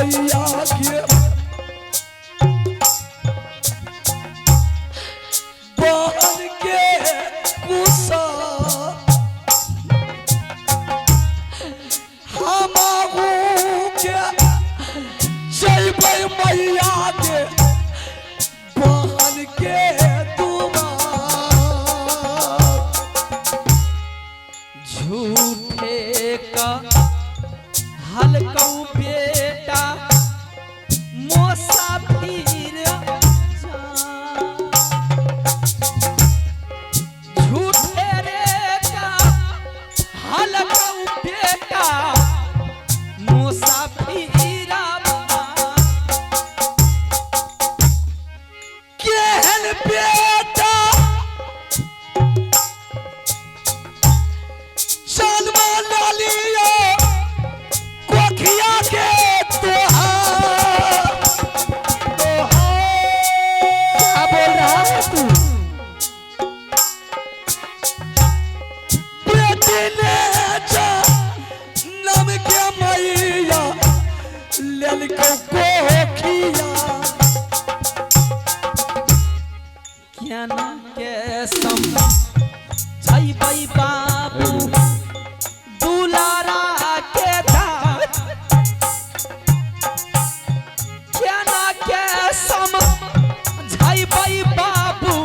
मैया के बहन के कुसा हम आगू के जइबै मैया के बहन के दुआर। झूठे का हलकऊ बेटा मुसाफिर जा। झूठे रे का हलकऊ बेटा मुसाफिर केहन बेटा जन्म लियो कोखिया के तोहार क्या बोल रहा है तू? बेटी ने जन्म के मैया लेलकौ कोखिया। क्या ना के सम जइबै बाबू दुलारा के दान, क्या ना के सम जइबै बाबू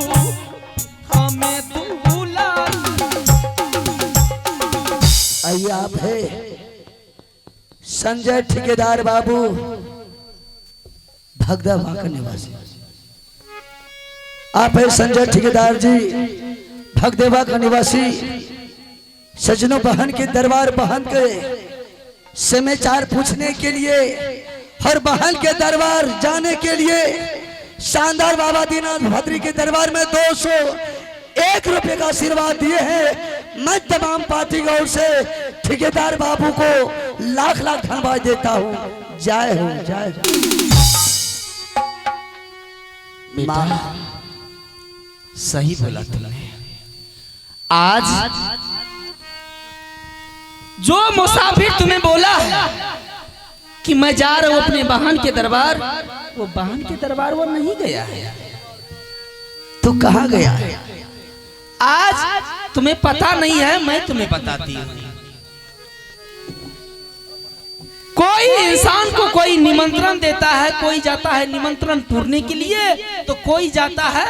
हमें दुलारा। आइए आप है संजय ठेकेदार बाबू भगदा का निवासी। आप है संजय ठेकेदार जी भगदेवा का निवासी। सजनों बहन के दरबार बहन के समाचार पूछने के लिए हर बहन के दरबार जाने के लिए शानदार बाबा दीनानाथ भद्री के दरबार में 201 रुपए का आशीर्वाद दिए हैं। मैं तमाम पार्टी की ओर से ठेकेदार बाबू को लाख लाख धन्यवाद देता हूँ। जय हो जय हो। बेटा सही बोला तुमने। आज जो मुसाफिर तुम्हें बोला है कि मैं जा रहा हूं अपने बहन के दरबार, वो बहन के दरबार वो नहीं गया है। तू कहाँ गया है? आज तुम्हें पता नहीं है, मैं तुम्हें बताती हूँ। कोई इंसान को कोई निमंत्रण देता है, कोई जाता है निमंत्रण पूरने के लिए, तो कोई जाता है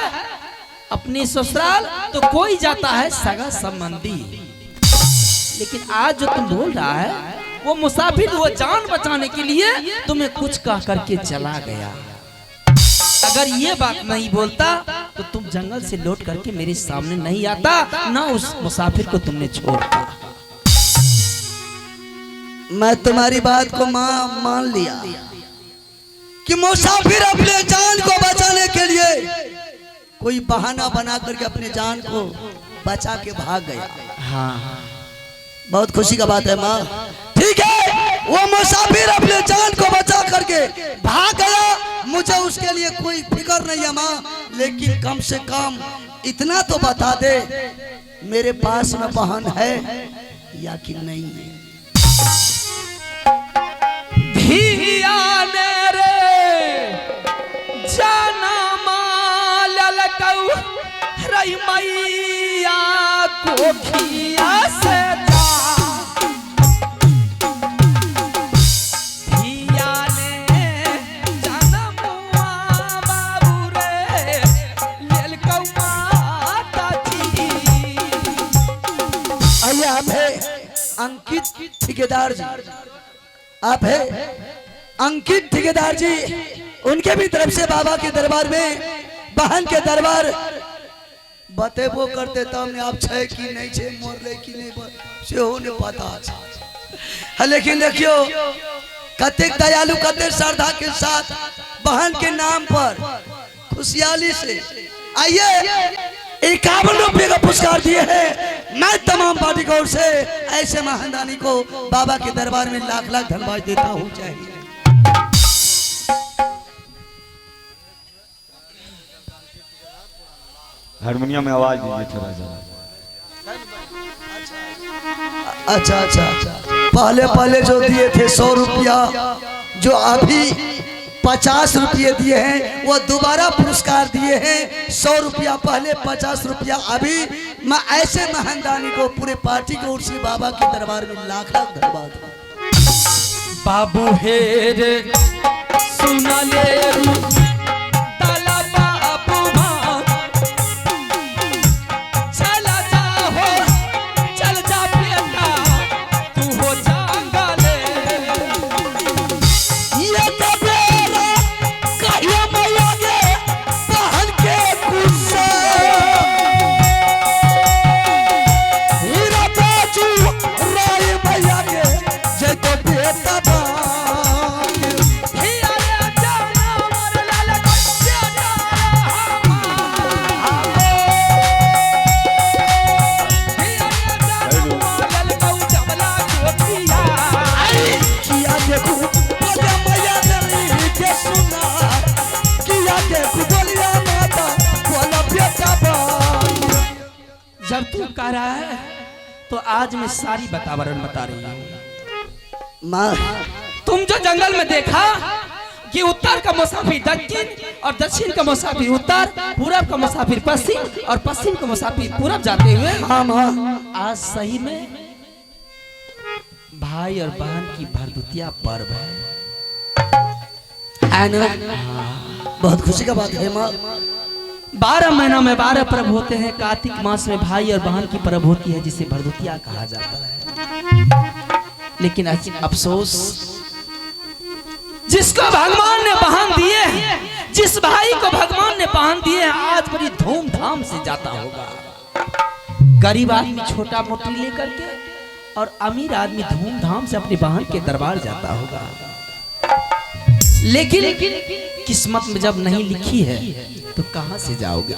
अपने ससुराल, तो कोई जाता है सगा संबंधी। लेकिन आज जो तुम बोल रहा है वो मुसाफिर वो जान बचाने के लिए तुम्हें कुछ कह करके चला गया। अगर ये बात नहीं बोलता तो तुम जंगल से लौट करके मेरे सामने नहीं आता, ना उस मुसाफिर को तुमने छोड़ता। मैं तुम्हारी बात को मान लिया कि मुसाफिर अपने जान को बचाने के लिए कोई बहाना बना करके अपने जान को बचा के भाग गया। हाँ, बहुत खुशी का बात है माँ। ठीक है, वो मुसाफिर अपने जान को बचा करके भाग गया, मुझे उसके लिए कोई फिक्र नहीं है माँ, लेकिन कम से कम इतना तो बता दे मेरे पास में बहन है या कि नहीं है। धिया ने रे जाना माल कऊ रई मैया कोखिया से जा। धिया ने जाना मुआ बाबू रे ललकऊ माता जी। आइए आप है अंकित ठेकेदार जी, आप है अंकित ठेकेदार जी, उनके भी तरफ से बाबा के दरबार में बहन के दरबार बतेबो करते तब आप छे कि नहीं छे, मरले कि नहीं सेहो नहीं पता है। लेकिन देखियो कतेक दयालु कतेक श्रद्धा के साथ बहन के नाम पर खुशहाली से आइए 51 रुपये का पुरस्कार दिए हैं। मैं तमाम पार्टी की ओर से ऐसे महानदानी को बाबा के दरबार में लाख लाख धन्यवाद देता हूँ। चाहिए हारमोनियम में आवाज दीजिए थोड़ा सा। अच्छा अच्छा, पहले पहले जो दिए थे 100 रुपया जो अभी 50 रुपये दिए हैं वो दोबारा पुरस्कार दिए हैं। 100 रुपया पहले, 50 रुपया अभी। मैं ऐसे महानदानी को पूरे पार्टी को उर्सी बाबा के दरबार में लाख लाख धन्यवाद। बाबू हेर सुना ले ताला बाबू माँ, चला जा हो चल जा बेटा तू हो जंगले। ये कबेरा कहियो मैया के बहन के गुस्सा, हीरा चाचू राय मैया के जय तो बेटा बाप। हिया रे जाना मोर लाल बेटा हमार। हिया रे जाना मोर लाल गौ जमला गोपिया। किया देखू बोलिया मैया देवी के सुना, किया देखू बोलिया माता बोला बेटा बाप। जब तू कह रहा है तो आज मैं सारी वातावरण बता रही हूँ। माँ तुम जो जंगल में देखा कि उत्तर का मुसाफिर दक्षिण और दक्षिण का मुसाफिर उत्तर, पूरब का मुसाफिर पश्चिम और पश्चिम का मुसाफिर पूरब जाते हुए, हाँ माँ आज सही में भाई और बहन की भरदुतिया पर्व है। है ना, बहुत खुशी का बात है माँ। 12 महीना में 12 पर्व होते हैं। कार्तिक मास में भाई और बहन की पर्व होती है जिसे भरदुतिया कहा जाता है। लेकिन अफसोस, जिसको भगवान ने बहन दिए हैं, जिस भाई को भगवान ने बहन दिए हैं, आज बड़ी धूमधाम से जाता होगा। गरीब आदमी छोटा मोटी लेकर के और अमीर आदमी धूमधाम से अपनी बहन के दरबार जाता होगा। लेकिन किस्मत में जब नहीं लिखी है तो कहां से जाओगे?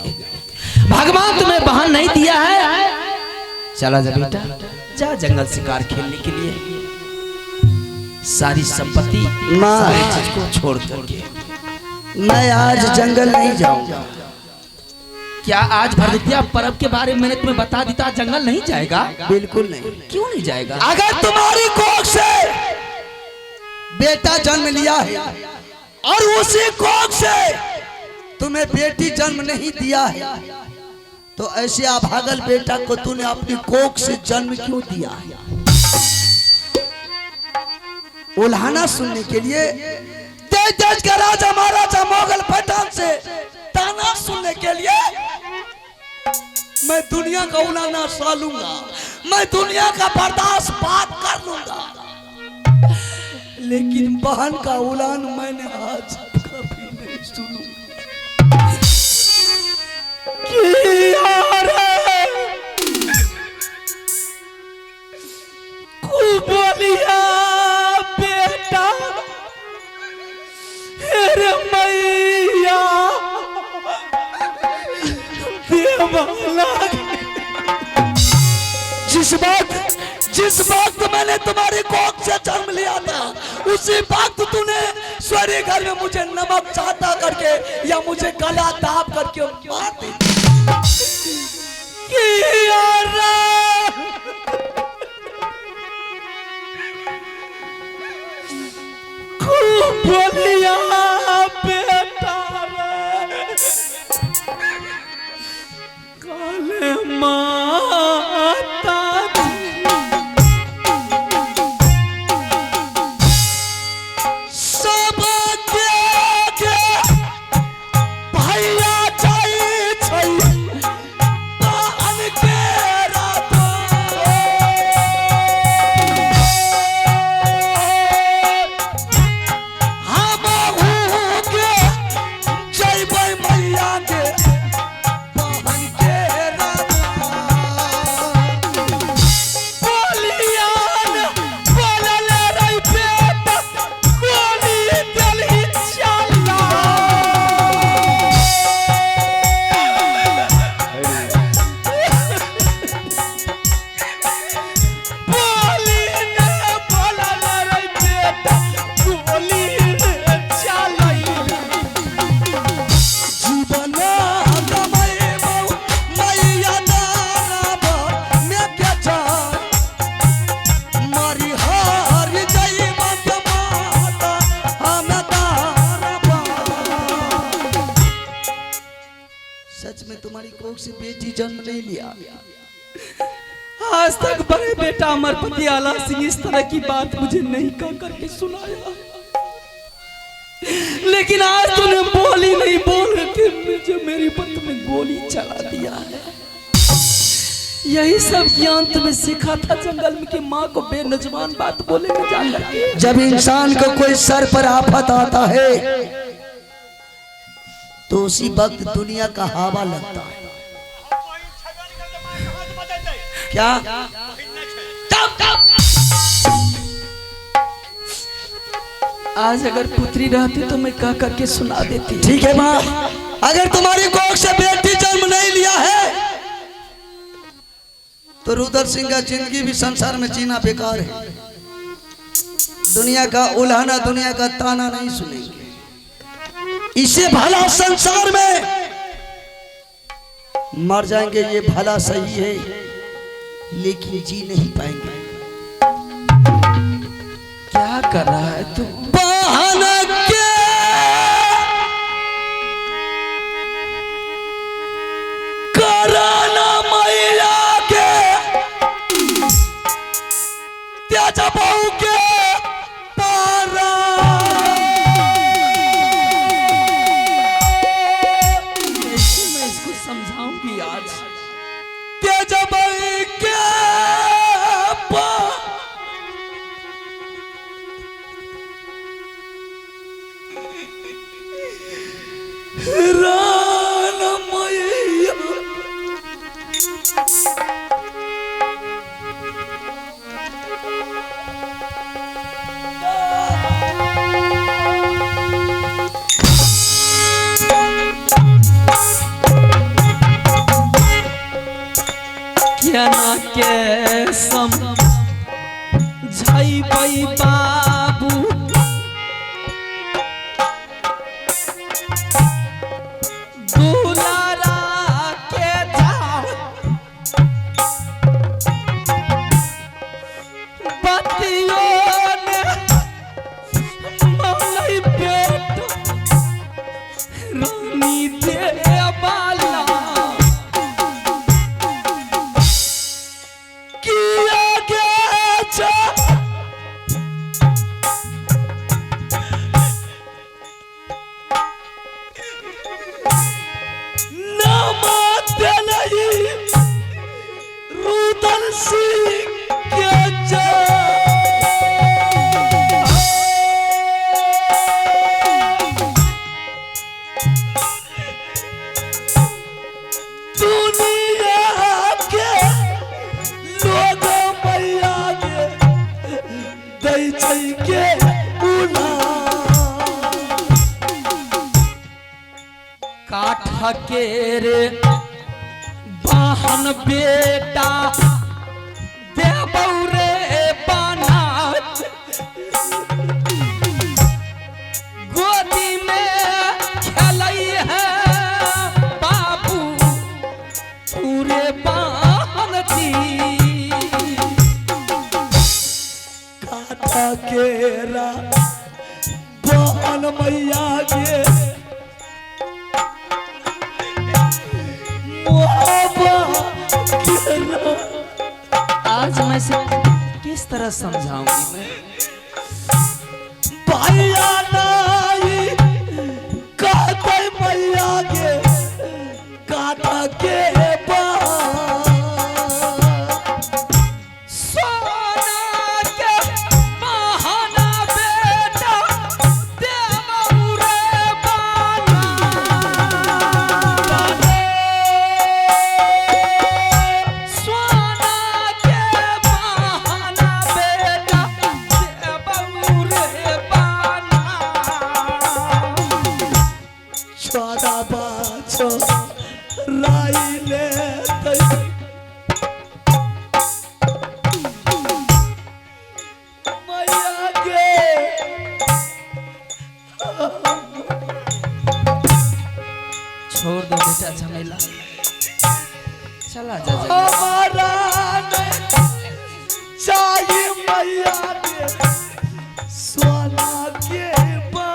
भगवान तुम्हें बहन नहीं दिया है, चला जा बेटा, जा जंगल शिकार खेलने के लिए। सारी संपत्ति माँ। सारी चीज को छोड़ करके मैं आज जंगल नहीं जाऊंगा। क्या आज भरदुतिया पर्व के बारे में मैंने तुम्हें बता दिया, जंगल नहीं जाएगा? बिल्कुल नहीं। क्यों नहीं जाएगा? अगर तुम्हारी कोख से बेटा जन्म लिया है और उसी कोख से तुम्हें बेटी जन्म नहीं दिया है, तो ऐसे अभागल बेटा को तूने अपनी कोख से जन्म क्यों दिया है? उल्हाना सुनने के लिए देश देश का राजा महाराजा मुगल पठान से ताना सुनने के लिए मैं दुनिया का उलाना सह लूंगा, मैं दुनिया का बर्दाश्त बात कर लूंगा, लेकिन बहन का उलान मैंने आज कभी नहीं सुनूंगा। बोलिया बेटा रे मैया देवाला। जिस वक्त मैंने तुम्हारी कोख से जन्म लिया था, उसी वक्त तूने स्वर्ग घर में मुझे नमक चाटा करके या मुझे गला दाब करके मार दी। खूब बोलिया बेटा रे काले माता। सब के के भैया जाई छै, सच में तुम्हारी कोख से बेटी जन्म नहीं लिया। आज तक बड़े बेटा अमरपति आला सिंह इस तरह की बात मुझे नहीं कह करके सुनाया, लेकिन आज तूने बोली नहीं, बोल के मुझे मेरी पत में गोली चला दिया है। यही सब ज्ञान तुम्हें सीखा था जंगल में कि माँ को बेनजवान बात बोले में जा करके। जब इंसान को कोई सर पर आफत आता है तो उसी वक्त दुनिया का हवा लगता है। क्या आज अगर पुत्री रहती तो मैं कह करके सुना देती। ठीक है माँ, अगर तुम्हारी कोख से बेटी जन्म नहीं लिया है तो रुदल सिंह का जिंदगी भी संसार में जीना बेकार है। दुनिया का उल्हाना, दुनिया का ताना नहीं सुनेंगे। इसे भला संसार में मर जाएंगे, ये भला सही है, लेकिन जी नहीं पाएंगे। क्या कर रहा है तू? बहन के कराना मैया के त्याजा बहू के पारा। कैसे मैं इसको समझाऊंगी आज? तेजा बहू के पारा। रान मैया क्या ना के सम झाई बाई बाबू दुलारा के जा बतियों ने मौलई बेट रानी दे बाला किया गया जा। रुदल सिंह के जा। दुनिया के लोग मैया के दै छै के उला। काठ के रे बाहन बेटा देबौ रे बाना गोदी में खेलै है बाबू पूरे बाहन जी। काटा केरा बहन मैया के मोहब्बा केरा। आज मैं इसे किस तरह समझाऊंगी मैं? भैया नाई कहते मैया के काटा के बा। सोना के बहाना बेटा देबौ रे बाना। सोना के बहाना बेटा देबौ रे बाना। छोड़ा बाछो राई ले मैया के। छोड़ दो बेटा झमेला, चला जा जा। हमारा नहीं चाहिए मैया के सोना के बा।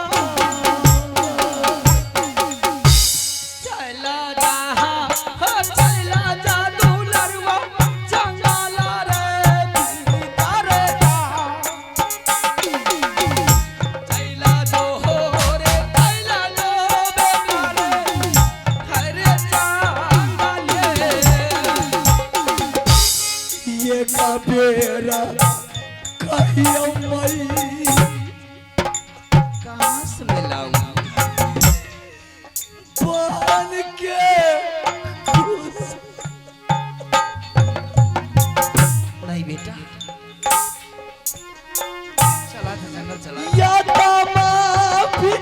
चला जा। केकरा कहियो मई। कहाँ से मैं लाऊं? बहन के खुश। नहीं बेटा, चला था जंगल चला। या माफी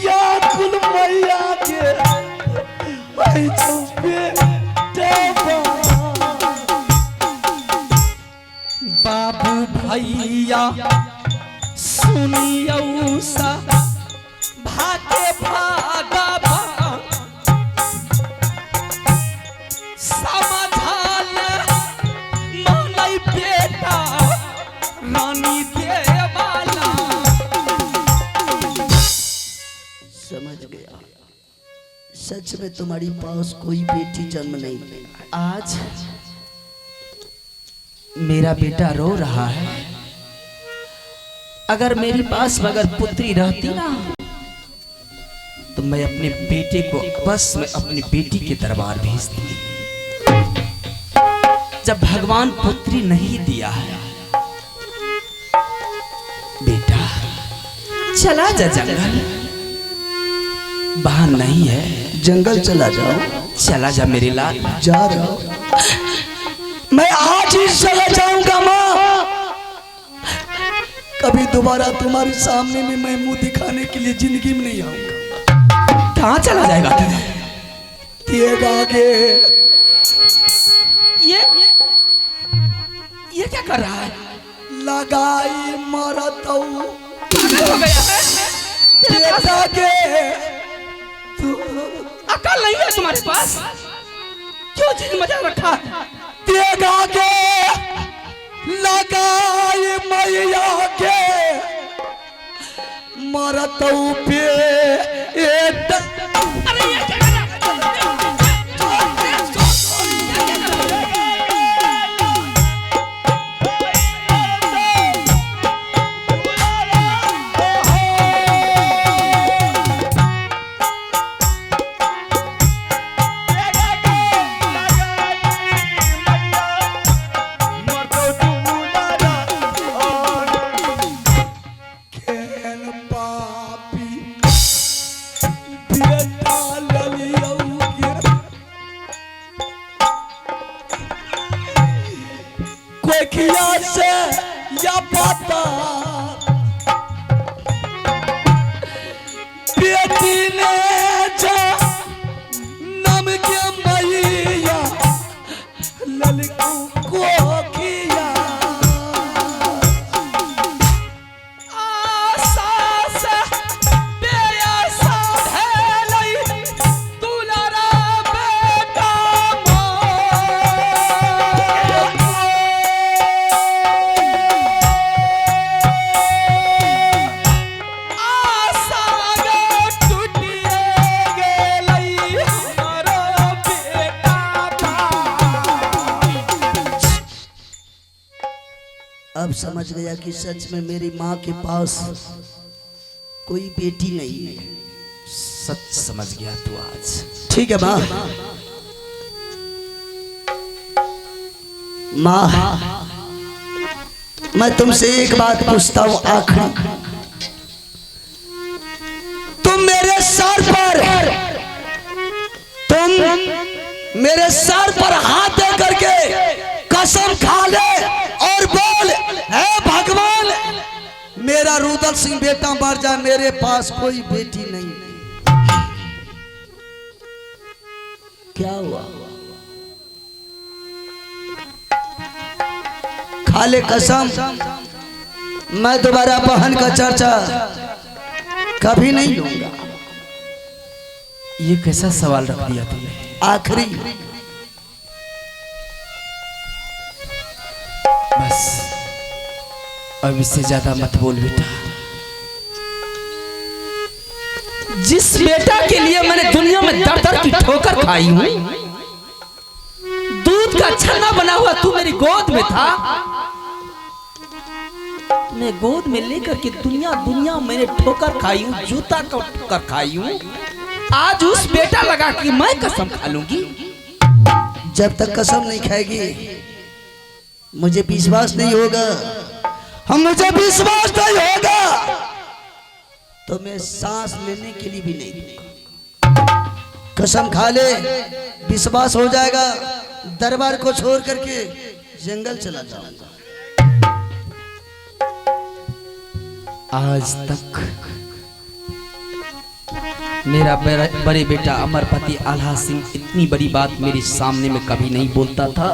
या कुल मैया के आई चुपे। बाबू भैया सुनियौ सा भागे भागा समझाल मानै बेटा रानी देवाला। समझ गया, सच में तुम्हारी पास कोई बेटी जन्म नहीं ली। आज मेरा बेटा रो रहा है। अगर मेरे पास अगर पुत्री रहती ना तो मैं अपने बेटे को बस मैं अपनी बेटी के दरबार भेजती। जब भगवान पुत्री नहीं दिया है, बेटा चला जा जंगल, बहन नहीं है, जंगल चला जाओ, चला जा मेरे लाल। जा रहा हूं मैं, आज ही चला जाऊंगा माँ। कभी दोबारा तुम्हारे सामने में मैं मुंह दिखाने के लिए जिंदगी में नहीं आऊंगा। कहाँ चला जाएगा तू? आगे ये क्या कर रहा है? लगाई मरतऊ पागल हो गया है? बेटा के तू अकल नहीं है तुम्हारे पास? क्यों चीज मजा रखा है? तेगा के लगाई मैया के मरतऊ पे अरे ये क्या कर रहा है? केन पापी बेटा ललियौ के कोखिया से या पता बेटी ने जा नम के मैया ललकू कोखिया। आशा से बेआशा भेलै दुलारा बेटा मोर। आशा गे टूटिए गेलै हमरो बेटा बा। अब समझ गया कि सच में मेरी माँ के पास कोई बेटी नहीं है। सच समझ गया तू आज। ठीक है माँ, माँ मैं तुमसे एक बात पूछता हूं आखिरी, तुम मेरे सर पर, तुम मेरे सर पर हाथ दे करके कसम खा ले और बोल, हे भगवान मेरा रुदल सिंह बेटा मर जाए, मेरे पास कोई बेटी नहीं। क्या हुआ? खा ले कसम, मैं दोबारा बहन का चर्चा कभी नहीं लूंगा। ये कैसा सवाल रख दिया तुमने? आखिरी बस अब इससे ज्यादा मत बोल बेटा। जिस बेटा के लिए मैंने दुनिया में दर दर की ठोकर खाई हूं, दूध का छन्ना बना हुआ तू मेरी गोद में था, मैं गोद में लेकर के दुनिया दुनिया मैंने ठोकर खाई हूं, जूता का ठोकर खाई हूं, आज उस बेटा लगा कि मैं कसम खा लूंगी। जब तक कसम नहीं खाएगी मुझे विश्वास नहीं होगा, हम मुझे विश्वास नहीं होगा तो मैं सांस लेने के लिए भी नहीं दूंगा। कसम खा ले, विश्वास हो जाएगा, दरबार को छोड़ करके जंगल चला जाऊंगा। आज तक मेरा बड़े बेटा अमरपति आल्हा सिंह इतनी बड़ी बात मेरे सामने में कभी नहीं बोलता था,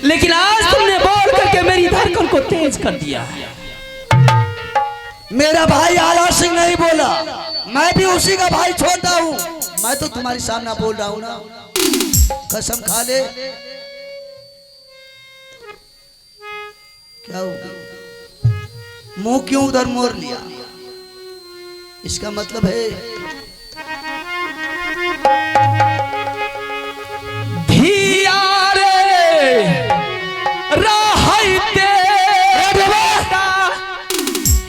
लेकिन आज तुमने बोल करके मेरी धड़कन को तेज कर दिया है। मेरा भाई आल्हा सिंह नहीं बोला, मैं भी उसी का भाई छोटा हूं, मैं तो तुम्हारे सामने बोल रहा हूं ना। कसम खा ले। क्या हो गया? मुंह क्यों उधर मोड़ लिया? इसका मतलब है धिया रे रहते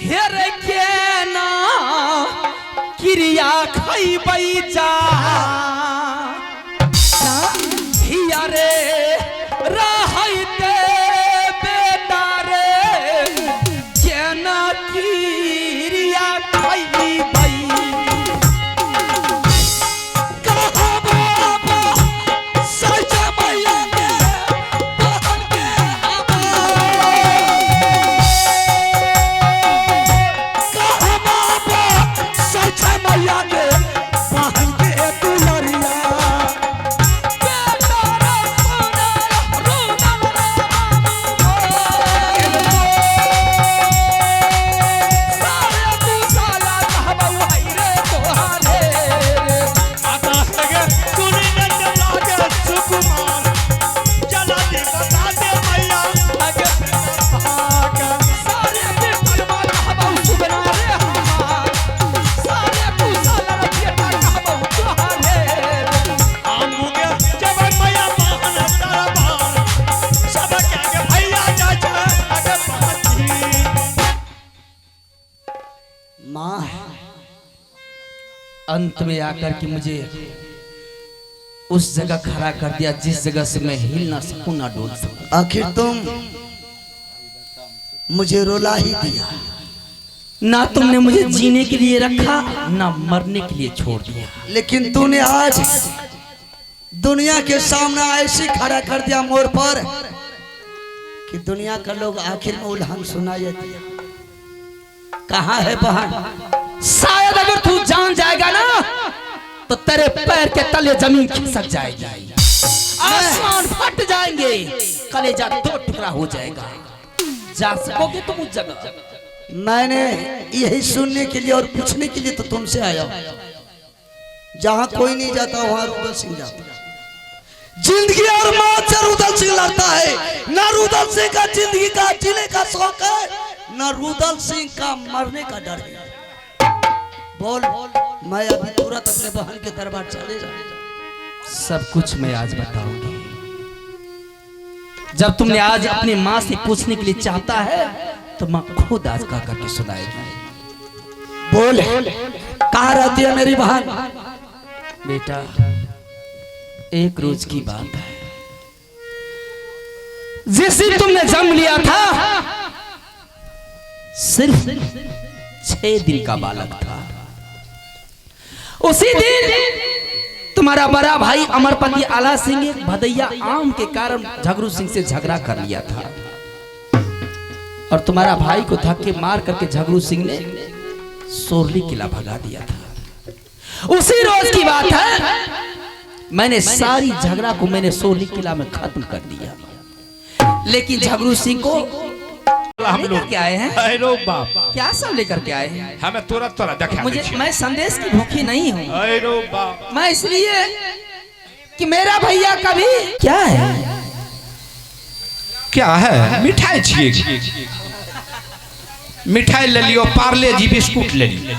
हेर के ना क्रिया खैबै जा, धिया रे रहते बेटा रे केना क्रिया खैबै। माँ, अंत में आकर के मुझे उस जगह खड़ा कर दिया जिस जगह से मैं हिल ना सकूं ना डोल सकूं। आखिर तुम मुझे रोला ही दिया। ना तुमने मुझे जीने के लिए रखा ना मरने के लिए छोड़ दिया, लेकिन तूने आज दुनिया के सामने ऐसे खड़ा कर दिया मोर पर कि दुनिया का लोग आखिर में उल्हान सुनाई दिया। कहाँ है बहन? शायद अगर तू जान जाएगा ना तो तेरे पैर के तले जमीन खिसक जाएगी, आसमान फट जाएंगे, कलेजा दो टुकड़ा हो जाएगा। जा सकोगे तुम उस जगह? मैंने यही सुनने के लिए और पूछने के लिए तो तुमसे आया हूं। जहां कोई नहीं जाता वहां रुदल सिंह जाता। जिंदगी और मौत से रुदल सिंह लड़ता है। ना रुदल सिंह का जिंदगी का जीने का शौक है, ना रुदल सिंह का मरने का डर है। बोल, मैं अभी तुरंत अपने बहन के दरबार चले जाऊं। सब कुछ मैं आज बताऊंगी। जब तुमने आज अपनी माँ से पूछने के लिए चाहता है तो माँ खुद आज कह करके सुनाएगी। बोल, कहाँ रहती है मेरी बहन? बेटा, एक रोज की बात है, जिस दिन तुमने जन्म लिया था सिर्फ 6 दिन का बालक था। उसी दिन तुम्हारा बड़ा भाई अमरपति आला सिंह एक भदैया आम के कारण झगरू सिंह से झगड़ा कर लिया था और तुम्हारा भाई को धक्के मार करके झगरू सिंह ने सोरली किला भगा दिया था। उसी रोज की बात है, मैंने सारी झगड़ा को मैंने सोरली किला में खत्म कर दिया, लेकिन झगरू सिंह को हम लोग लेकर के आए हैं। अरे बाप, क्या सब लेकर के आए हैं? हमें तोरा तोरा देखा मुझे, मैं संदेश की भूखी नहीं हूँ। अरे बाप, मैं इसलिए कि मेरा भैया कभी क्या है, क्या है? मिठाई छिए, मिठाई ले लियो, पार्ले जी बिस्कुट ले लियो।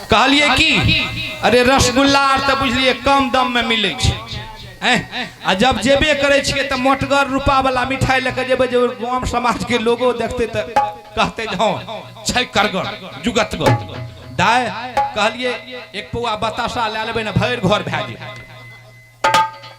कहलिए की अरे रसगुल्ला आर तऽ बुझलिए कम दाम में मिलै छै, आ जब जेबे करै छियै तऽ मोटगर रूपा वाला मिठाई लऽ के जेबै, जे गाम समाज के लोगो देखते तऽ कहते जे हँ छै करगर जुगतगर। दाय कहलिए एक पौआ बताशा लए लेबै ने भरि घर भए जेतै।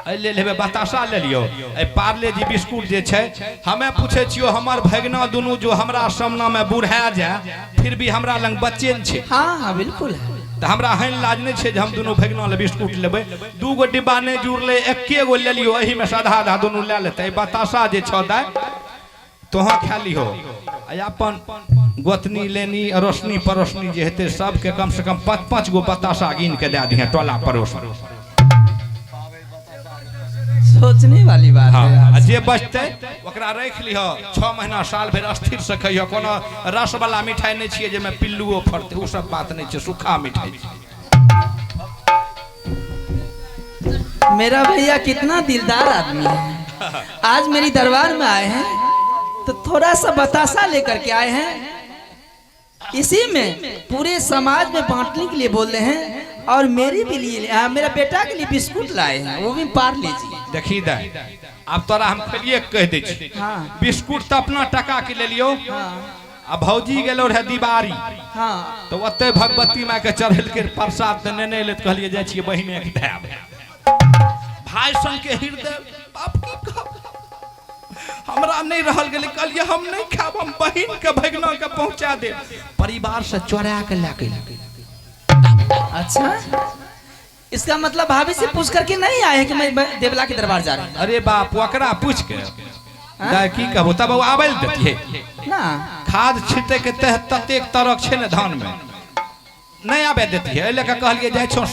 एहि लेल हेबे बताशा ले लियौ। एहि पार्ले जी बिस्कुट जे छै, हमे पूछै छियौ हमर भगना दुनू जो हमरा सामना में बुढ़ा जाए फिर भी हमरा लग बच्चे ने छै। हाँ हाँ बिल्कुल है। तऽ हमरा हन लाज नहि छै जे हम दुनू भगना ले बिस्कुट लेबै। 2 गो डिब्बा नहि जुड़लै, 1 गो लेलियौ, एहिमे से आधा आधा दुनू लए लेतै। एहि बताशा जे छौ दाइ तोहाँ खा लिहो, आ अपन गोतनी लेनी अरोसनी पड़ोसनी जे हेतै सबके कम से कम 5-5 गो बताशा गिन के दए दिहे टोला पड़ोस। सोचने वाली बात हाँ, है यार। आ जे बचतै ओकरा राखि लिह, 6 महीना साल भरि स्थिर से खइह। कोनो रस वाला मिठाई नहि छियै जाहिमे पिल्लुओ फड़तै, ओ सब बात नहि छै, सूखा मिठाई छै। मेरा भैया कितना दिलदार आदमी है, आज मेरी दरबार में आए हैं तो थोड़ा सा बताशा लेकर के आए हैं, इसी में पूरे समाज में बांटने के लिए बोल रहे हैं, और मेरे भी लिए मेरा बेटा के लिए बिस्कुट लाए हैं, वो भी पार लीजिए। देखी दे, अब तोरा हम खेलिए कह दै छी। हाँ। बिस्कुट तो अपना टका के ले लियो। हाँ। आ भौजी गेलो रहे दिवारी। हाँ। तो ओते भगवती माय के चढ़ेल के प्रसाद तऽ नेने एलै, तऽ कहलिए जाइ छियै बहिने के देब। भाई सन के हृदय बाप की कहब, हमरा नहीं रहल गेलै, कहलिए हम नहीं खाब, हम बहिन के भगना के पहुंचा देब। परिवार से चोरा के लए के एलै। अच्छा, इसका मतलब भाभी से पूछ करके नहीं आए कि मैं देवला के दरबार जा रहा हूँ। अरे बाप, ओकरा पूछ के दाइ की कहबो, तब ओ आबै लए देतियै ना। खाद छिटै के तह ततेक तरक छै ने धान में, नहीं आबे देतियै। एहि लए कऽ कहलियै जाइ छौ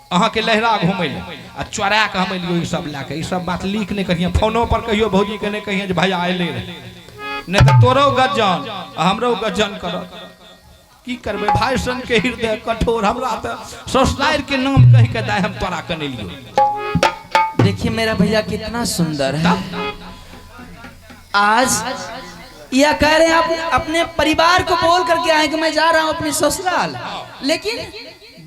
अहाँके लहरा घुमै लए, आ चोरा के हम एलियै ई सब लए के। ई सब बात लीक नहि करियै, फोनो पर कहियो भौजी के नहि कहियै जे भैया अयलै रहै, नहि तऽ तोरो गजन आ हमरो गजन करत। की करबै, भाई सन के हृदय कठोर, हमरा तऽ ससुरारि के नाम कहि के दाइ हम तोरा कने लियो। देखिए मेरा भैया कितना सुंदर है। आज यह कह रहे हैं आप अपने परिवार को बोल करके आए कि मैं जा रहा हूं अपने ससुराल, लेकिन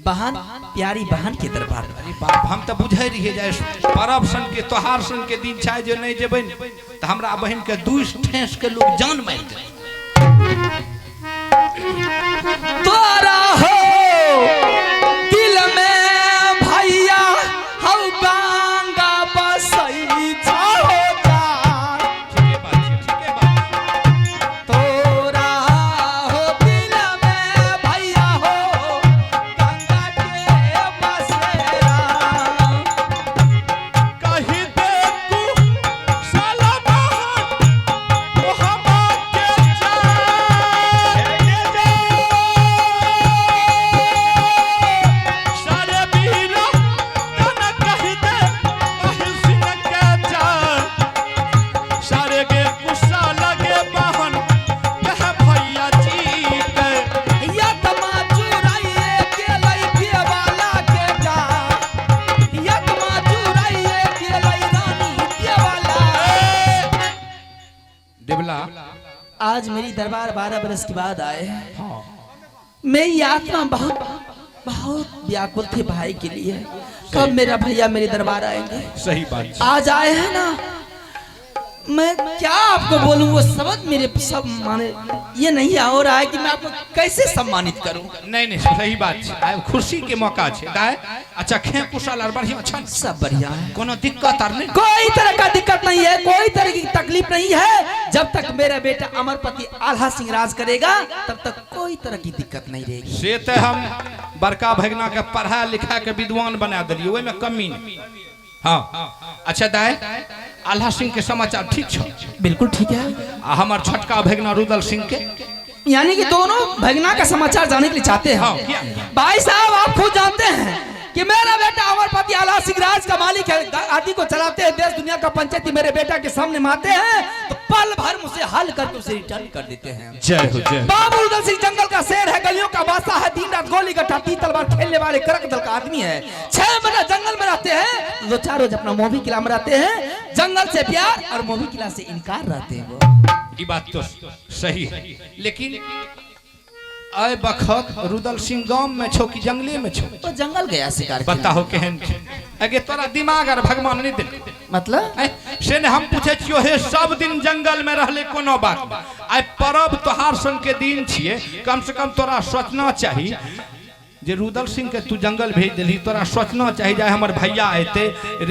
बहन प्यारी बहन के दरबार में। अरे बाप, हम तऽ बुझै रहियै जे परब सन के त्योहार सन के दिन छै, जे नहि जेबै तऽ हमरा बहन के दूस ठेस के लोग जान मारि देतै। तोरा हो दिल में भैया हौ गंगा बसई छो जान। ठीके बात छै, ठीके बात छै। तोरा हो दिल में भैया हो गंगा के बसेरा। कही देखू साला बहन मोहब्बत के चाह। सारे बीरा तन कही दे महिषिन के चाह। सारे के गुस्सा लगे बहन कह भैया जी के। या तमा चुराइए के लई देवाला के जा। या तमा चुराइए के लई रानी देवाला। देवला आज मेरी दरबार 12 बरस के बाद आए हैं। मेरी आत्मा बहुत बहुत व्याकुल थी भाई के लिए, कब मेरा भैया मेरे दरबार आएंगे। सही बात छै। आज आए हैं ना, मैं क्या आपको बोलूं, वो शब्द मेरे सब माने ये नहीं हो रहा है कि मैं आपको कैसे सम्मानित करूं। नहीं नहीं सही बात छै, आइ खुशी के मौका छै दाइ। अच्छा खे कुशल आर बढ़िया छन? सब बढ़िया है, कोनो दिक्कत आर नहीं? कोई तरह का दिक्कत नहीं है, कोई तरह की तकलीफ नहीं है। जब तक मेरा बेटा अमरपति आल्हा सिंह राज करेगा तब तक कोई तरह की दिक्कत नहीं रहेगी। से तो हम बड़का भगना के पढ़ा लिखा के विद्वान बना दिलियै, ओहिमे कमी नहीं। हाँ अच्छा दाइ, आल्हा सिंह के समाचार ठीक छौ? बिल्कुल ठीक है। आ हमर छोटका भगना रुदल सिंह के, यानी कि दोनों भगना का समाचार जानने के लिए चाहते हैं। हाँ, क्या? भाई साहब आप खुद जानते हैं कि मेरा बेटा अमरपति आल्हा सिंह राज का मालिक है, आदि को चलाते हैं, देश दुनिया का पंचायती मेरे बेटा के सामने मारते हैं तो पल भर में उसे हल करके उसे रिटर्न कर देते हैं। जय हो जय। बाबू रुदल सिंह जंगल का शेर है, गलियों का बादशाह है, दिन रात गोली गट्टा तीर तलवार खेलने वाले करक दल का आदमी है। 6 महीना जंगल में रहते हैं, 2-4 रोज अपना मोभी किला में रहते हैं। जंगल से प्यार और मोभी किला से इनकार रहते हैं वो। ये बात तो सही है, लेकिन आय बखत रुदल सिंह गांव में छो कि जंगले में छो? तो जंगल गया शिकार खेलने। बताहो केहन छै। अगे तोरा दिमाग और भगवान नहीं देलको। मतलब? ऐ, से ने हम पूछे छियो, हे सब दिन जंगल में रहले कोनो बात नहीं, आइ परब त्योहार सन के दिन छिए, कम से कम तोरा सोचना चाही जे रुदल सिंह के तू जंगल भेज देलही, तोरा सोचना चाही जे हमर भैया एते रे।